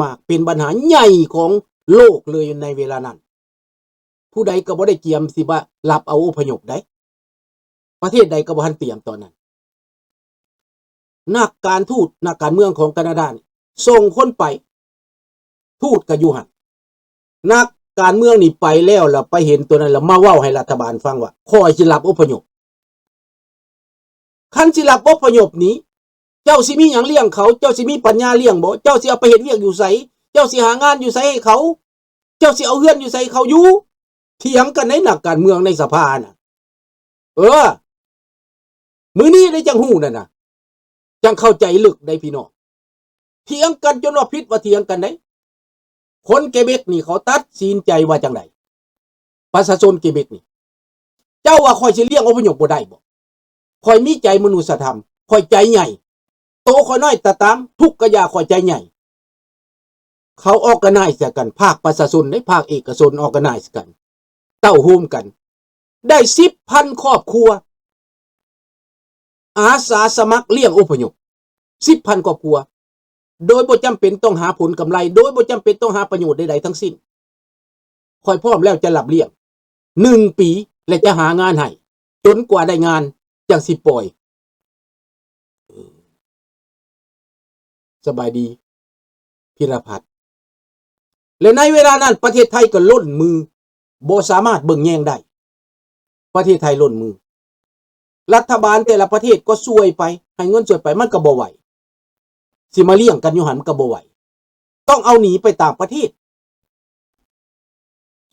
ມາກ ເປັນບັນຫາໃຫຍ່ຂອງໂລກເລີຍໃນເວລານັ້ນ. ຜູ້ໃດກໍບໍ່ໄດ້ກຽມຊິວ່າຮັບເອົາອົບພະຍົບໃດ. ປະເທດໃດກໍບໍ່ທັນຕຽມຕອນນັ້ນ. ນັກການທູດ ນັກການເມືອງຂອງການາດານີ້ສົ່ງຄົນໄປ ທູດກໍຢູ່ຫັ້ນ. ນັກການເມືອງນີ້ໄປແລ້ວ ແລ້ວໄປເຫັນຕົວນັ້ນ ແລ້ວມາເວົ້າໃຫ້ລັດຖະບານຟັງວ່າ ຂ້ອຍຊິຮັບອົບພະຍົບ. ຄັນຊິຮັບອົບພະຍົບນີ້ ເຈົ້າຊິມີຫຍັງລ້ຽງເຂົາ? ເຈົ້າຊິມີປັນຍາລ້ຽງບໍ່? ເຈົ້າຊິເອົາໄປເຮັດວຽກຢູ່ໃສ? ເຈົ້າຊິຫາງານຢູ່ໃສໃຫ້ເຂົາ? ເຈົ້າຊິເອົາເຮືອນຢູ່ໃສເຂົາຢູ່? ຖຽງກັນໃນນັກການເມືອງໃນສະພານະ. ເອີ ມື້ນີ້ໄດ້ຈັ່ງຮູ້ນັ້ນນະ ຈັ່ງເຂົ້າໃຈເລິກໄດ໋ພີ່ນ້ອງ. ຖຽງກັນຈົນວ່າຜິດວ່າຖຽງກັນໄດ໋. ຄົນເກເບັກນີ້ເຂົາຕັດສິນໃຈວ່າຈັ່ງໃດ? ປະຊາຊົນເກເບັກນີ້ ເຈົ້າວ່າຂ້ອຍຊິລ້ຽງອົບພະຍົບບໍ່ໄດ້ບໍ່? ຂ້ອຍມີໃຈມະນຸດສະທຳ, ຂ້ອຍໃຈໃຫຍ່. ໂຕຂ້ອຍນ້ອຍກໍຕາມ, ທຸກກະຢ່າ, ຂ້ອຍໃຈໃຫຍ່. ເຂົາ organize ກັນ, ພາກປະຊາຊົນເດ້, ພາກເອກະຊົນ organize ກັນ, ເຕົ້າໂຮມກັນ, ໄດ້ສິບພັນຄອບຄົວ ອາສາສະໝັກລ້ຽງອົບພະຍົບ ສິບພັນຄອບຄົວ ໂດຍບໍ່ຈຳເປັນຕ້ອງຫາຜົນກຳໄລ, ໂດຍບໍ່ຈຳເປັນຕ້ອງຫາປະໂຫຍດໃດໆທັງສິ້ນ. ຂ້ອຍພ້ອມແລ້ວຈະຮັບລ້ຽງໜຶ່ງປີ ແລະ ຈະຫາງານໃຫ້ ຈົນກວ່າໄດ້ງານຈັ່ງຊິປ່ອຍ. ສະບາຍດີ ພິລະພັດ. ແລະ ໃນເວລານັ້ນ ປະເທດໄທກໍຫຼົ່ນມື, ບໍ່ສາມາດເບິ່ງແຍງໄດ້. ປະເທດໄທຫຼົ່ນມື. ລັດຖະບານແຕ່ລະປະເທດກໍຊ່ວຍໄປ, ໃຫ້ເງິນຊ່ວຍໄປ, ມັນກໍບໍ່ໄຫວ. ຊິມາລ້ຽງກັນຢູ່ຫັ້ນ ມັນກໍບໍ່ໄຫວ. ຕ້ອງເອົາໜີໄປຕ່າງປະເທດ.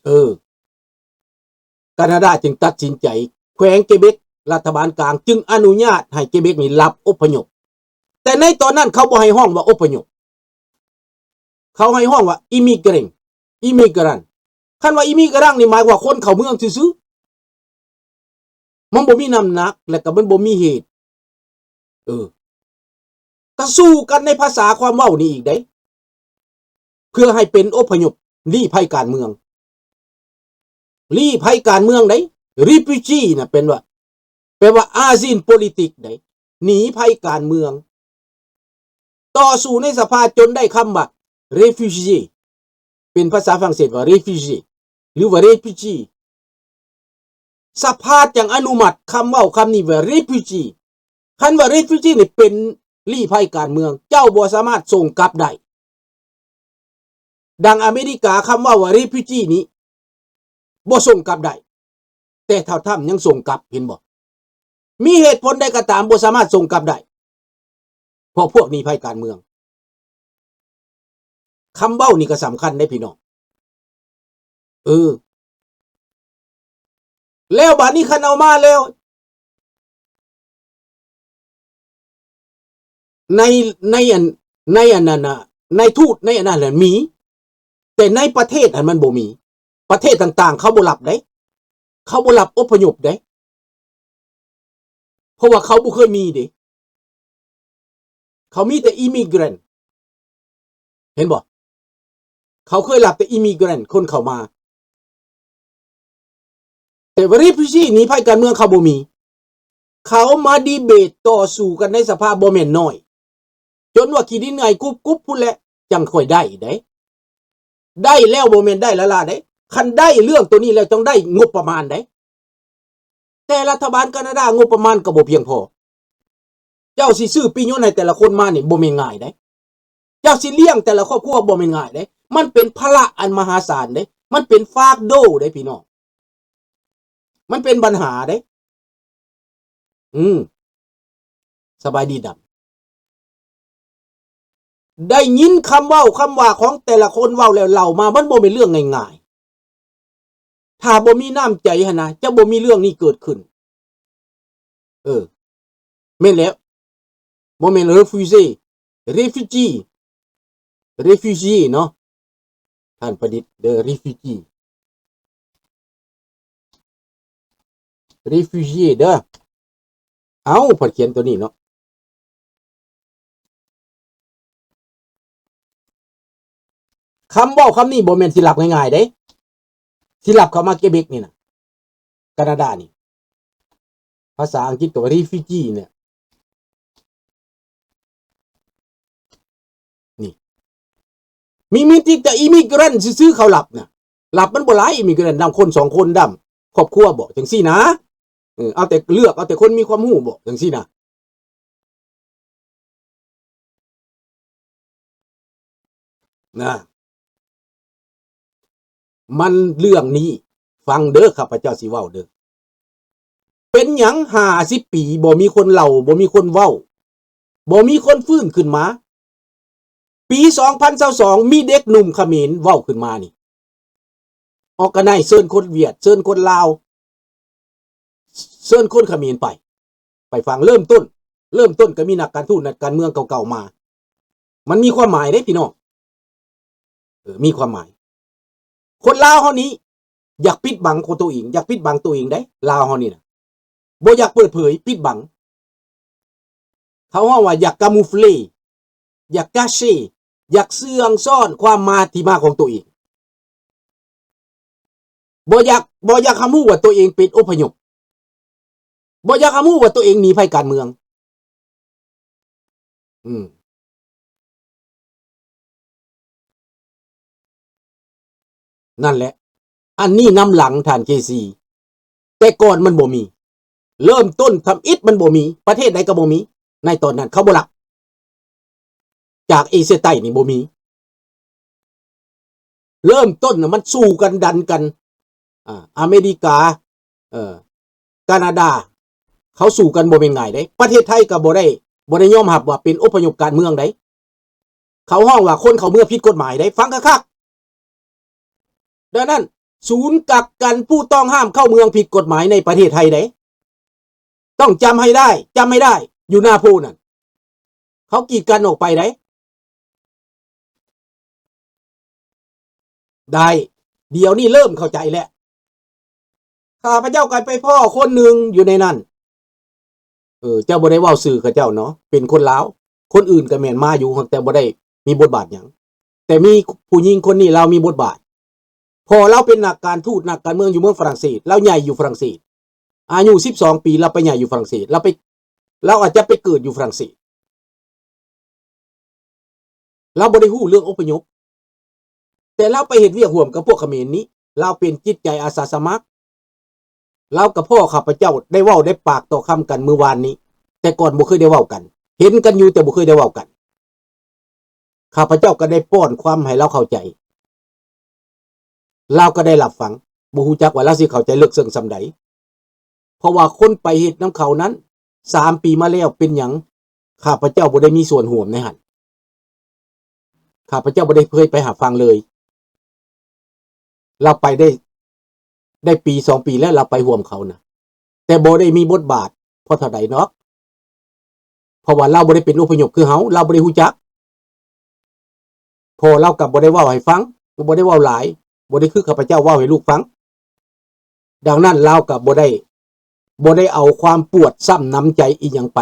ເອີ ການາດາຈຶ່ງຕັດສິນໃຈ, ແຂວງເກເບັກ, ລັດຖະບານກາງຈຶ່ງອະນຸຍາດໃຫ້ເກເບັກນີ້ຮັບອົບພະຍົບ. ແຕ່ໃນຕອນນັ້ນເຂົາບໍ່ໃຫ້ຮ້ອງວ່າອົບພະຍົບ, ເຂົາໃຫ້ຮ້ອງວ່າ immigrant, immigrant. ຄັນວ່າ immigrant ນີ້ໝາຍວ່າຄົນເຂົ້າເມືອງຊື່ໆ. ມັນບໍ່ມີນ້ຳໜັກ ແລະ ກໍມັນບໍ່ມີເຫດ. ເອີ ກໍສູ້ກັນໃນພາສາຄວາມເວົ້ານີ້ອີກເດ້ ເພື່ອໃຫ້ເປັນອົບພະຍົບ ລີ້ໄພການເມືອງ. ລີ້ໄພການເມືອງໃດ໋ refugee ນະ ເປັນວ່າ ແປວ່າ asile politique ໃດ໋ ໜີໄພການເມືອງ. ຕໍ່ສູ້ໃນສະພາຈົນໄດ້ຄຳວ່າ réfugié ເປັນພາສາຝຣັ່ງເສດວ່າ réfugié ຫຼືວ່າ refugee. ສະພາຈັ່ງອະນຸມັດຄຳເວົ້າຄຳນີ້ວ່າ refugee. ຄັນວ່າ refugee ນີ້ເປັນລີ້ໄພການເມືອງ, ເຈົ້າບໍ່ສາມາດສົ່ງກັບໄດ້. ດັ່ງອາເມລິກາຄຳເວົ້າວ່າ refugee ນີ້ບໍ່ສົ່ງກັບໄດ້, ແຕ່ທ້າວທຣຳຍັງສົ່ງກັບ, ເຫັນບໍ່? ມີເຫດຜົນໃດກໍຕາມບໍ່ສາມາດສົ່ງກັບໄດ້ ເພາະພວກໜີໄພການເມືອງ. ຄຳເວົ້ານີ້ກໍສຳຄັນເດ້ພີ່ນ້ອງ. ເອີ ແລ້ວບາດນີ້ຄັນເອົາມາແລ້ວ ໃນ ໃນອັນ ໃນອັນນັ້ນນະ ໃນທູດໃນອັນນັ້ນນະມີ, ແຕ່ໃນປະເທດຫັ້ນມັນບໍ່ມີ. ປະເທດຕ່າງໆເຂົາບໍ່ຮັບເດ້, ເຂົາບໍ່ຮັບອົບພະຍົບເດ້. ເພາະວ່າເຂົາບໍ່ເຄີຍມີເດ້, ເຂົາມີແຕ່ immigrant ເຫັນບໍ່? ເຂົາເຄີຍຮັບແຕ່ immigrant ຄົນເຂົ້າມາ, ແຕ່ວ່າ refugee ໜີໄພການເມືອງເຂົາບໍ່ມີ. ເຂົາມາດີເບດຕໍ່ສູ້ກັນໃນສະພາບໍ່ແມ່ນນ້ອຍ, ຈົນວ່າຂີ້ດິນໄຫງກຸບໆພຸ້ນແຫຼະ ຈັ່ງຄ່ອຍໄດ້ເດ້. ໄດ້ແລ້ວບໍ່ແມ່ນໄດ້ລ້າໆເດ້, ຄັນໄດ້ເລື່ອງໂຕນີ້ແລ້ວຕ້ອງໄດ້ງົບປະມານເດ້. ແຕ່ລັດຖະບານການາດາງົບປະມານກໍບໍ່ພຽງພໍ. ເຈົ້າຊິຊື້ປີ້ຍົນໃຫ້ແຕ່ລະຄົນມານີ້ບໍ່ແມ່ນງ່າຍເດ້. ເຈົ້າຊິລ້ຽງແຕ່ລະຄອບຄົວບໍ່ແມ່ນງ່າຍເດ້. ມັນເປັນພາລະອັນມະຫາສານເດ້. ມັນເປັນຟາກໂດເດ້ພີ່ນ້ອງ. ມັນເປັນບັນຫາເດ້. ອືມ ສະບາຍດີດຳ. ໄດ້ຍິນຄຳເວົ້າຄຳວ່າຂອງແຕ່ລະຄົນເວົ້າແລ້ວເລົ່າມາ, ມັນບໍ່ແມ່ນເລື່ອງງ່າຍໆ. ຖ້າບໍ່ມີນ້ຳໃຈຫັ້ນນະ ຈະບໍ່ມີເລື່ອງນີ້ເກີດຂຶ້ນ. ເອີ ແມ່ນແລ້ວ. ບໍ່ແມ່ນ refugee, refugee, refugee ເນາະ. ທ່ານປະດິດເດີ refugee, refugee ເດີ. ເອົ້າ ເພິ່ນຂຽນຕົວນີ້ເນາະ. ຄຳເວົ້າຄຳນີ້ບໍ່ແມ່ນຊິຮັບງ່າຍໆເດ້, ຊິຮັບເຂົ້າມາເກເບັກນີ້ນະ, ການາດານີ້. ພາສາອັງກິດກໍວ່າ refugee ເນຍ. ນີ້ ມີມີຕິດແຕ່ immigrant ຊື່ໆ ເຂົາຮັບນະ. ຮັບມັນບໍ່ຫຼາຍ immigrant ນຳຄົນສອງຄົນ ນຳຄອບຄົວບໍ ຈັ່ງຊີ້ນະ. ເອີ ເອົາແຕ່ເລືອກ ເອົາແຕ່ຄົນມີຄວາມຮູ້ບໍ ຈັ່ງຊີ້ນະ. ນະ ມັນເລື່ອງນີ້ ຟັງເດີ ຂ້າພະເຈົ້າຊິເວົ້າເດີ. ເປັນຫຍັງຫ້າສິບປີ ບໍ່ມີຄົນເລົ່າ ບໍ່ມີຄົນເວົ້າ ບໍ່ມີຄົນຟື້ນຂຶ້ນມາ? ປີສອງພັນຊາວສອງ ມີເດັກໜຸ່ມຂະເໝນເວົ້າຂຶ້ນມານີ້ organize ເຊີນຄົນຫວຽດ ເຊີນຄົນລາວ ເຊີນຄົນຂະເໝນໄປ ໄປຟັງ. ເລີ່ມຕົ້ນ ເລີ່ມຕົ້ນກໍມີນັກການທູດ ນັກການເມືອງເກົ່າໆມາ. ມັນມີຄວາມໝາຍເດ້ພີ່ນ້ອງ ເອີ ມີຄວາມໝາຍ. ຄົນລາວເຮົານີ້ຢາກປິດບັງຂອງໂຕເອງ ຢາກປິດບັງໂຕເອງເດ້ ລາວເຮົານີ້ນະ ບໍ່ຢາກເປີດເຜີຍ ປິດບັງ. ເຂົາເວົ້າວ່າຢາກ camoufler ຢາກ cacher ຢາກເຊື່ອງຊ້ອນຄວາມມາທີ່ມາຂອງໂຕເອງ. ບໍ່ຢາກ ບໍ່ຢາກໃຫ້ຮູ້ວ່າໂຕເອງເປັນອົບພະຍົບ ບໍ່ຢາກໃຫ້ຮູ້ວ່າໂຕເອງໜີໄພການເມືອງ. ອືມ ນັ້ນແຫຼະ ອັນນີ້ນຳຫຼັງທ່ານເຄຊີ ແຕ່ກ່ອນມັນບໍ່ມີ ເລີ່ມຕົ້ນທຳອິດມັນບໍ່ມີ ປະເທດໃດກໍບໍ່ມີ ໃນຕອນນັ້ນເຂົາບໍ່ຮັບ ຈາກເອເຊຍໃຕ້ນີ້ບໍ່ມີ. ເລີ່ມຕົ້ນນະ ມັນສູ້ກັນດັນກັນ ອາ ອາເມລິກາ ເອີ ການາດາ ເຂົາສູ້ກັນບໍ່ແມ່ນງ່າຍເດ້. ປະເທດໄທກໍບໍ່ໄດ້ ບໍ່ໄດ້ຍອມຮັບວ່າເປັນອົບພະຍົບການເມືອງໃດ. ເຂົາຮ້ອງວ່າຄົນເຂົ້າເມືອງຜິດກົດໝາຍໃດ ຟັງຄັກໆ. ດັ່ງນັ້ນ ສູນກັກກັນຜູ້ຕ້ອງຫ້າມເຂົ້າເມືອງຜິດກົດໝາຍໃນປະເທດໄທໃດ ຕ້ອງຈຳໃຫ້ໄດ້ ຈຳໃຫ້ໄດ້ ຢູ່ນາໂພນັ້ນ ເຂົາກີດກັນອອກໄປໃດ. ໄດ້ ດຽວນີ້ເລີ່ມເຂົ້າໃຈແລ້ວ. ຂ້າພະເຈົ້າກໍໄປພໍ້ຄົນໜຶ່ງຢູ່ໃນນັ້ນ ເອີ ເຈົ້າບໍ່ໄດ້ເວົ້າຊື່ເຂົາເຈົ້າເນາະ ເປັນຄົນລາວ ຄົນອື່ນກໍແມ່ນມາຢູ່ ແຕ່ບໍ່ໄດ້ມີບົດບາດຫຍັງ ແຕ່ມີຜູ້ຍິງຄົນນີ້ລາວມີບົດບາດ ພໍ່ລາວເປັນນັກການທູດ ນັກການເມືອງຢູ່ເມືອງຝຣັ່ງເສດ ລາວໃຫຍ່ຢູ່ຝຣັ່ງເສດ ອາຍຸສິບສອງປີ ລາວໄປໃຫຍ່ຢູ່ຝຣັ່ງເສດ ລາວໄປ ລາວອາດຈະໄປເກີດຢູ່ຝຣັ່ງເສດ. ລາວບໍ່ໄດ້ຮູ້ເລື່ອງອົບພະຍົບ ແຕ່ລາວໄປເຮັດວຽກຮ່ວມກັບພວກຂະເໝນນີ້ ລາວເປັນຈິດໃຈອາສາສະໝັກ. ລາວກັບພໍ່ຂ້າພະເຈົ້າໄດ້ເວົ້າໄດ້ປາກຕໍ່ຄຳກັນມື້ວານນີ້ ແຕ່ກ່ອນບໍ່ເຄີຍໄດ້ເວົ້າກັນ ເຫັນກັນຢູ່ແຕ່ບໍ່ເຄີຍໄດ້ເວົ້າກັນ. ຂ້າພະເຈົ້າກໍໄດ້ປ້ອນຄວາມໃຫ້ລາວເຂົ້າໃຈ ລາວກໍໄດ້ຮັບຟັງ ບໍ່ຮູ້ຈັກວ່າລາວຊິເຂົ້າໃຈເລິກເຊິ່ງສ່ຳໃດ ເພາະວ່າຄົນໄປເຮັດນຳເຂົານັ້ນ ສາມປີມາແລ້ວ ເປັນຫຍັງຂ້າພະເຈົ້າບໍ່ໄດ້ມີສ່ວນຮ່ວມໃນຫັ້ນ? ຂ້າພະເຈົ້າບໍ່ໄດ້ເຄີຍໄປຮັບຟັງເລີຍ. ລາວໄປໄດ້ ໄດ້ປີສອງປີແລ້ວ ລາວໄປຮ່ວມເຂົານະ ແຕ່ບໍ່ໄດ້ມີບົດບາດພໍເທົ່າໃດນອກ ເພາະວ່າລາວບໍ່ໄດ້ເປັນອົບພະຍົບຄືເຮົາ ລາວບໍ່ໄດ້ຮູ້ຈັກ. ພໍ່ລາວກໍບໍ່ໄດ້ເວົ້າໃຫ້ຟັງ ບໍ່ໄດ້ເວົ້າຫຼາຍ ບໍ່ໄດ້ຄືຂ້າພະເຈົ້າເວົ້າໃຫ້ລູກຟັງ. ດັ່ງນັ້ນລາວກໍບໍ່ໄດ້ ບໍ່ໄດ້ເອົາຄວາມປວດຊ້ຳນ້ຳໃຈອີ່ຫຍັງໄປ.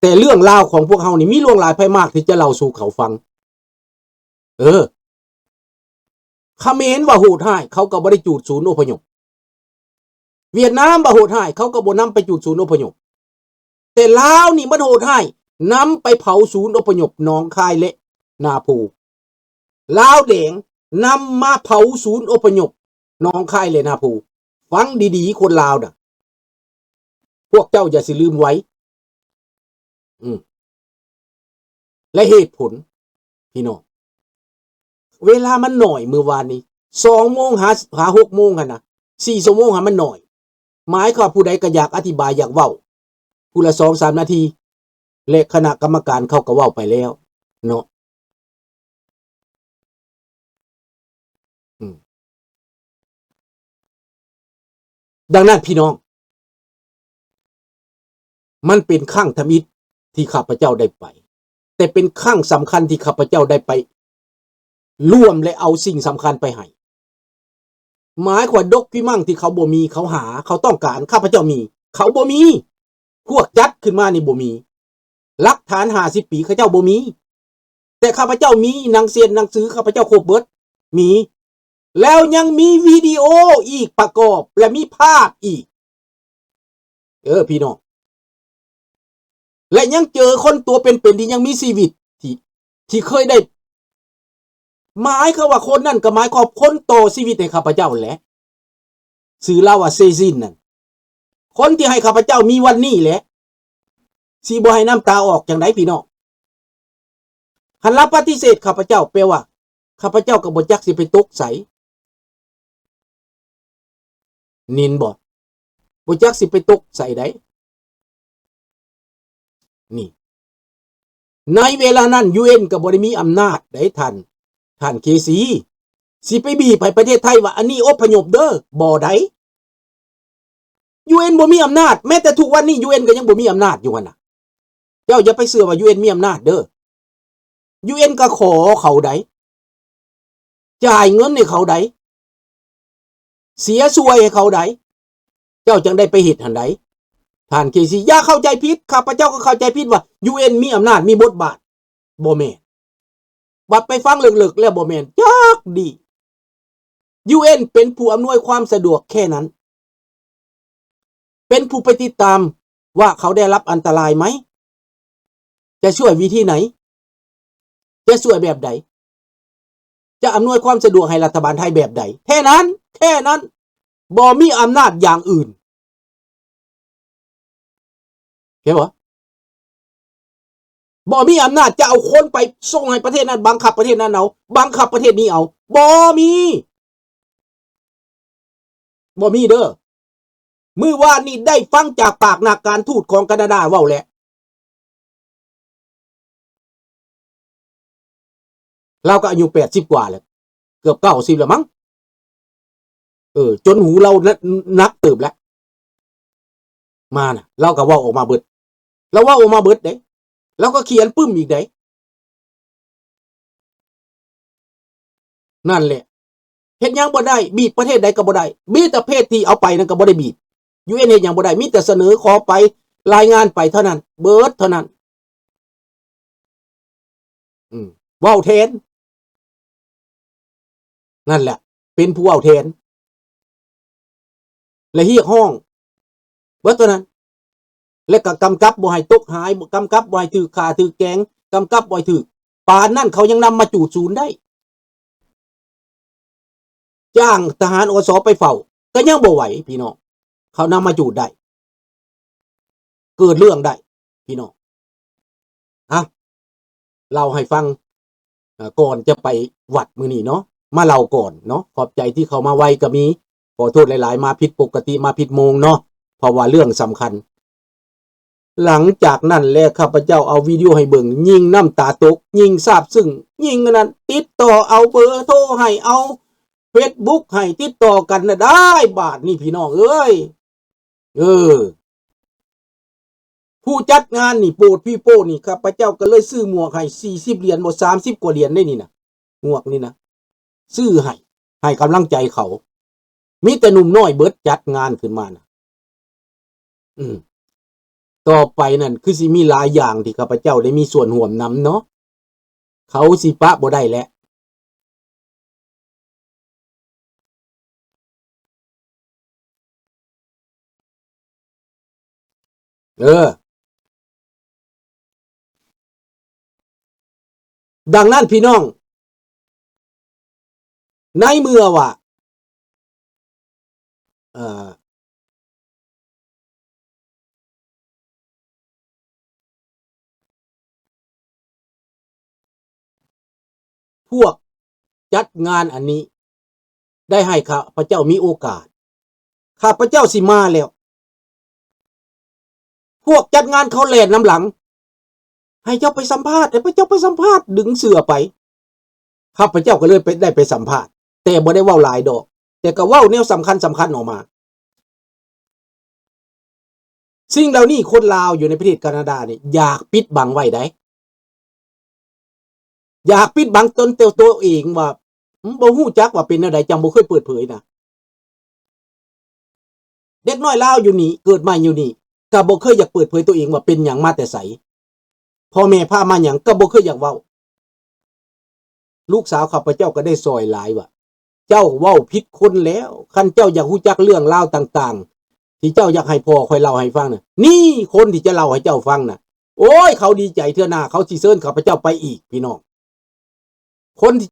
ແຕ່ເລື່ອງລາວຂອງພວກເຮົານີ້ມີຫຼວງຫຼາຍໄພມາກທີ່ຈະເລົ່າສູ່ເຂົາຟັງ. ເອີ ຂະເໝນວ່າໂຫດຮ້າຍ ເຂົາກໍບໍ່ໄດ້ຈູດສູນອົບພະຍົບ. ຫວຽດນາມວ່າໂຫດຮ້າຍ ເຂົາກໍບໍ່ນຳໄປຈູດສູນອົບພະຍົບ. ແຕ່ລາວນີ້ມັນໂຫດຮ້າຍ ນຳໄປເຜົາສູນອົບພະຍົບໜອງຄາຍ ແລະ ນາໂພ. ລາວແດງນຳມາເຜົາສູນອົບພະຍົບໜອງຄາຍ ແລະ ນາໂພ. ຟັງດີໆ ຄົນລາວນະ ພວກເຈົ້າຢ່າຊິລືມໄວ. ອືມ ແລະ ເຫດຜົນ ພີ່ນ້ອງ ເວລາມັນໜ້ອຍ ມື້ວານນີ້ ສອງໂມງຫາ ຫາຫົກໂມງຫັ້ນນະ ສີ່ຊົ່ວໂມງຫັ້ນມັນໜ້ອຍ. ໝາຍຄວາມວ່າຜູ້ໃດກໍຢາກອະທິບາຍ ຢາກເວົ້າ ຜູ້ລະສອງສາມນາທີ ແລະ ຄະນະກຳມະການເຂົາກໍເວົ້າໄປແລ້ວເນາະ. ອືມ ດັ່ງນັ້ນ ພີ່ນ້ອງ ມັນເປັນຄັ້ງທຳອິດທີ່ຂ້າພະເຈົ້າໄດ້ໄປ, ແຕ່ເປັນຄັ້ງສຳຄັນທີ່ຂ້າພະເຈົ້າໄດ້ໄປຮ່ວມ ແລະ ເອົາສິ່ງສຳຄັນໄປໃຫ້. ໝາຍຄວາມ document ທີ່ເຂົາບໍ່ມີ ເຂົາຫາ ເຂົາຕ້ອງການ ຂ້າພະເຈົ້າມີ ເຂົາບໍ່ມີ. ພວກຈັດຂຶ້ນມານີ້ບໍ່ມີ. ຫຼັກຖານຫ້າສິບປີເຂົາເຈົ້າບໍ່ມີ. ແຕ່ຂ້າພະເຈົ້າມີ ໜັງເຊັນ ໜັງສື ຂ້າພະເຈົ້າຄົບເບິດ ມີ ແລ້ວຍັງມີວິດີໂອອີກປະກອບ ແລະ ມີພາບອີກ. ເອີ ພີ່ນ້ອງ ແລະ ຍັງເຈີຄົນຕົວເປັນໆ ທີ່ຍັງມີຊີວິດ ທີ່ ທີ່ເຄີຍໄດ້ ໝາຍຄວາມວ່າຄົນນັ້ນກໍໝາຍຄວາມຄົນຕໍ່ຊີວິດໃຫ້ຂ້າພະເຈົ້າແຫຼະ. ຊື່ລາວວ່າເຊຊິນນັ້ນ ຄົນທີ່ໃຫ້ຂ້າພະເຈົ້າມີວັນນີ້ແຫຼະ ຊິບໍ່ໃຫ້ນ້ຳຕາອອກຈັ່ງໃດພີ່ນ້ອງ? ຄັນລາວປະຕິເສດຂ້າພະເຈົ້າ ແປວ່າຂ້າພະເຈົ້າກໍບໍ່ຈັກຊິໄປຕົກໃສ. ຍິນບໍ່? ບໍ່ຈັກຊິໄປຕົກໃສໃດ໋. ນີ້ ໃນເວລານັ້ນ ຢູເອັນ ກໍບໍ່ໄດ້ມີອຳນາດໃດ໋ທ່ານ ທ່ານເຄຊີ ຊິໄປບີບໃຫ້ປະເທດໄທວ່າ ອັນນີ້ອົບພະຍົບເດີ ບໍ່ໄດ້. ຢູເອັນ ບໍ່ມີອຳນາດ ແມ້ແຕ່ທຸກວັນນີ້ ຢູເອັນ ກໍຍັງບໍ່ມີອຳນາດຢູ່ຫັ້ນນະ. ເຈົ້າຢ່າໄປເຊື່ອວ່າ ຢູເອັນ ມີອຳນາດເດີ. ຢູເອັນ ກໍຂໍເຂົາໃດ໋ ຈ່າຍເງິນໃຫ້ເຂົາໃດ໋ ເສຍຊ່ວຍໃຫ້ເຂົາໃດ໋ ເຈົ້າຈັ່ງໄດ້ໄປເຮັດຫັ້ນໃດ໋. ທ່ານເຄຊີ ຢ່າເຂົ້າໃຈຜິດ ຂ້າພະເຈົ້າກໍເຂົ້າໃຈຜິດວ່າ ຢູເອັນ ມີອຳນາດ ມີບົດບາດ ບໍ່ແມ່ນ. ບັດໄປຟັງເລິກໆແລ້ວ ບໍ່ແມ່ນຈັກດີ້. ຢູເອັນ ເປັນຜູ້ອຳນວຍຄວາມສະດວກແຄ່ນັ້ນ ເປັນຜູ້ໄປຕິດຕາມວ່າເຂົາໄດ້ຮັບອັນຕະລາຍໄໝ? ຈະຊ່ວຍວິທີໃດ? ຈະຊ່ວຍແບບໃດ? ຈະອຳນວຍຄວາມສະດວກໃຫ້ລັດຖະບານໄທແບບໃດ? ແຄ່ນັ້ນ ແຄ່ນັ້ນ ບໍ່ມີອຳນາດຢ່າງອື່ນ. ເຫັນບໍ່? ບໍ່ມີອຳນາດຈະເອົາຄົນໄປສົ່ງໃຫ້ປະເທດນັ້ນ ບັງຄັບປະເທດນັ້ນເອົາ ບັງຄັບປະເທດນີ້ເອົາ ບໍ່ມີ ບໍ່ມີເດີ. ມື້ວານນີ້ໄດ້ຟັງຈາກປາກນັກການທູດຂອງການາດາເວົ້າແລ້ວ ລາວກໍອາຍຸແປດສິບກວ່າແລ້ວ ເກືອບເກົ້າສິບແລ້ວມັງ. ເອີ ຈົນຫູລາວນະ ໜັກເຕີບແລ້ວ ມານະ ລາວກໍເວົ້າອອກມາເບິດ ລາວເວົ້າອອກມາເບິດເດ້ ລາວກໍຂຽນປຶ້ມອີກເດ້. ນັ້ນແຫຼະ ເຮັດຫຍັງບໍ່ໄດ້ ບີບປະເທດໃດກໍບໍ່ໄດ້ ມີແຕ່ປະເທດທີ່ເອົາໄປນັ້ນກໍບໍ່ໄດ້ບີບ. ຢູເອັນ ເຮັດຫຍັງບໍ່ໄດ້ ມີແຕ່ສະເໜີຂໍໄປ ລາຍງານໄປເທົ່ານັ້ນ ເບິດເທົ່ານັ້ນ. ອືມ ເວົ້າແທນ ນັ້ນແຫຼະ ເປັນຜູ້ເວົ້າແທນ ແລະ ຮຽກຮ້ອງ ເບິດເທົ່ານັ້ນ ແລະ ກໍກຳກັບບໍ່ໃຫ້ຕົກຫາຍ ກຳກັບບໍ່ໃຫ້ຖືກຂ້າຖືກແກງ ກຳກັບບໍ່ໃຫ້ຖືກ ປານນັ້ນເຂົາຍັງນຳມາຈູດສູນໄດ້ ຈ້າງທະຫານ ອສ ໄປເຝົ້າ ກໍຍັງບໍ່ໄຫວພີ່ນ້ອງ ເຂົານຳມາຈູດໄດ້ ເກີດເລື່ອງໄດ້ພີ່ນ້ອງ. ອ່ະ ເລົ່າໃຫ້ຟັງ ເອີ ກ່ອນຈະໄປວັດມື້ນີ້ເນາະ ມາເລົ່າກ່ອນເນາະ ຂອບໃຈທີ່ເຂົ້າມາໄວກໍມີ ຂໍໂທດຫຼາຍໆ ມາຜິດປົກກະຕິ ມາຜິດໂມງເນາະ ເພາະວ່າເລື່ອງສຳຄັນ. ຫຼັງຈາກນັ້ນແຫຼະ ຂ້າພະເຈົ້າເອົາວິດີໂອໃຫ້ເບິ່ງ ຍິ່ງນ້ຳຕາຕົກ ຍິ່ງຊາບຊຶ້ງ ຍິ່ງອັນນັ້ນ ຕິດຕໍ່ເອົາເບີໂທໃຫ້ ເອົາເຟສບຸກໃຫ້ ຕິດຕໍ່ກັນນະໄດ້ ບາດນີ້ພີ່ນ້ອງເອີຍ ເອີ ຜູ້ຈັດງານນີ້ ໂປດພີໂປ້ນີ້ ຂ້າພະເຈົ້າກໍເລີຍຊື້ໝວກໃຫ້ສີ່ສິບຫຼຽນບໍ ສາມສິບກວ່າຫຼຽນເດ້ນີ້ນະ ໝວກນີ້ນະ ຊື້ໃຫ້ ໃຫ້ກຳລັງໃຈເຂົາ ມີແຕ່ໜຸ່ມນ້ອຍເບິດຈັດງານຂຶ້ນມານະ. ອືມ ຕໍ່ໄປນັ້ນຄືຊິມີຫຼາຍຢ່າງທີ່ຂ້າພະເຈົ້າໄດ້ມີສ່ວນຮ່ວມນຳເນາະ ເຂົາຊິປະບໍ່ໄດ້ແຫຼະ. ເອີ ດັ່ງນັ້ນພີ່ນ້ອງ ໃນເມື່ອວ່າ ເອີ ພວກຈັດງານອັນນີ້ໄດ້ໃຫ້ຂ້າພະເຈົ້າມີໂອກາດ ຂ້າພະເຈົ້າຊິມາແລ້ວ ພວກຈັດງານເຂົາແລ່ນນຳຫຼັງ ໃຫ້ເຈົ້າໄປສຳພາດ ໃຫ້ພະເຈົ້າໄປສຳພາດ ດຶງເສື້ອໄປ ຂ້າພະເຈົ້າກໍເລີຍໄປ ໄດ້ໄປສຳພາດ ແຕ່ບໍ່ໄດ້ເວົ້າຫຼາຍດອກ ແຕ່ກໍເວົ້າແນວສຳຄັນໆອອກມາ. ສິ່ງເຫຼົ່ານີ້ຄົນລາວຢູ່ໃນປະເທດການາດານີ້ຢາກປິດບັງໄວ້ໃດ໋ ຢາກປິດບັງຕົນ ຕົວ ຕົວເອງວ່າ ບໍ່ຮູ້ຈັກວ່າເປັນແນວໃດ ຈັ່ງບໍ່ເຄີຍເປີດເຜີຍນະ. ເດັກນ້ອຍລາວຢູ່ນີ້ ເກີດໃໝ່ຢູ່ນີ້ ກໍບໍ່ເຄີຍຢາກເປີດເຜີຍຕົວເອງວ່າເປັນຫຍັງ ມາແຕ່ໃສ ພໍ່ແມ່ພາມາຫຍັງ ກໍບໍ່ເຄີຍຢາກເວົ້າ. ລູກສາວຂ້າພະເຈົ້າກໍໄດ້ຊ່ອຍຫຼາຍວ່າ ເຈົ້າເວົ້າຜິດຄົນແລ້ວ ຄັນເຈົ້າຢາກຮູ້ຈັກເລື່ອງລາວຕ່າງໆ ທີ່ເຈົ້າຢາກໃຫ້ພໍ່ຂ້ອຍເລົ່າໃຫ້ຟັງນະ ນີ້ຄົນທີ່ຈະເລົ່າໃຫ້ເຈົ້າຟັງນະ ໂອ້ຍ ເຂົາດີໃຈ ເທື່ອໜ້າເຂົາຊິເຊີນຂ້າພະເຈົ້າໄປອີກ ພີ່ນ້ອງ. ຄົນທີ່